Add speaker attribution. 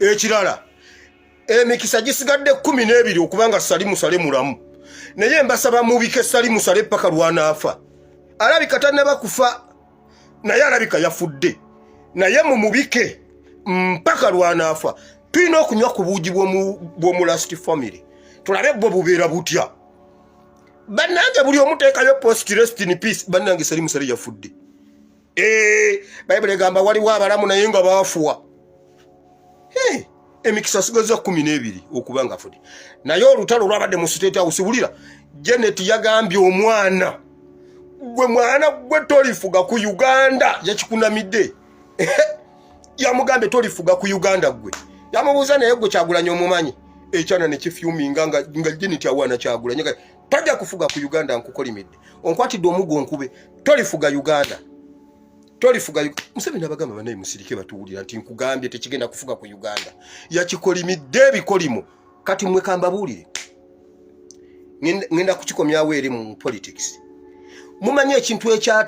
Speaker 1: Ekirala, emikisa gisigadde 12 okubanga Salim Saleh mulamu, naye mbasaba mubike Salim Saleh paka lwanaafa. Alabika tannaba kufa, naye alabika yafudde, naye mumubike mpaka lwanaafa. Tulina okunywa ku buugi bw'omu last family, tulabe bwe bubeera butya. Bannange, buli omuteekayo post "Rest in peace". Bannange, Salim Saleh yafudde. Bayibuli egamba waliwo abalamu naye nga baafuwa. Emikisa asigaza 12 okuba nga afudde, naye olutalo olwabadde mu State House, wulira Janet yagambye omwana gwe, "Mwana gwe, tolifuga ku Uganda." Yakikunamidde, yamugambye, "Tolifuga ku Uganda gwe." Yamubuuza, "Naye gwe Kyagulanyi omumanyi?" Ekyana nekifyuminga nga Janet awaana Kyagulanyi, "Tajja kufuga ku Uganda, nkukolimidde, onkwatidde omugo nkube, tolifuga Uganda, tolifuga." Museveni abagamba, "Banaye musirike, batuwulira nti nkugambye tekigenda kufuga ku Uganda." Yakikolimidde ebikolimo. Kati mwe kambabuulire, ngenda kukikomyawo eri mu politics. Mumanyi ekintu ekya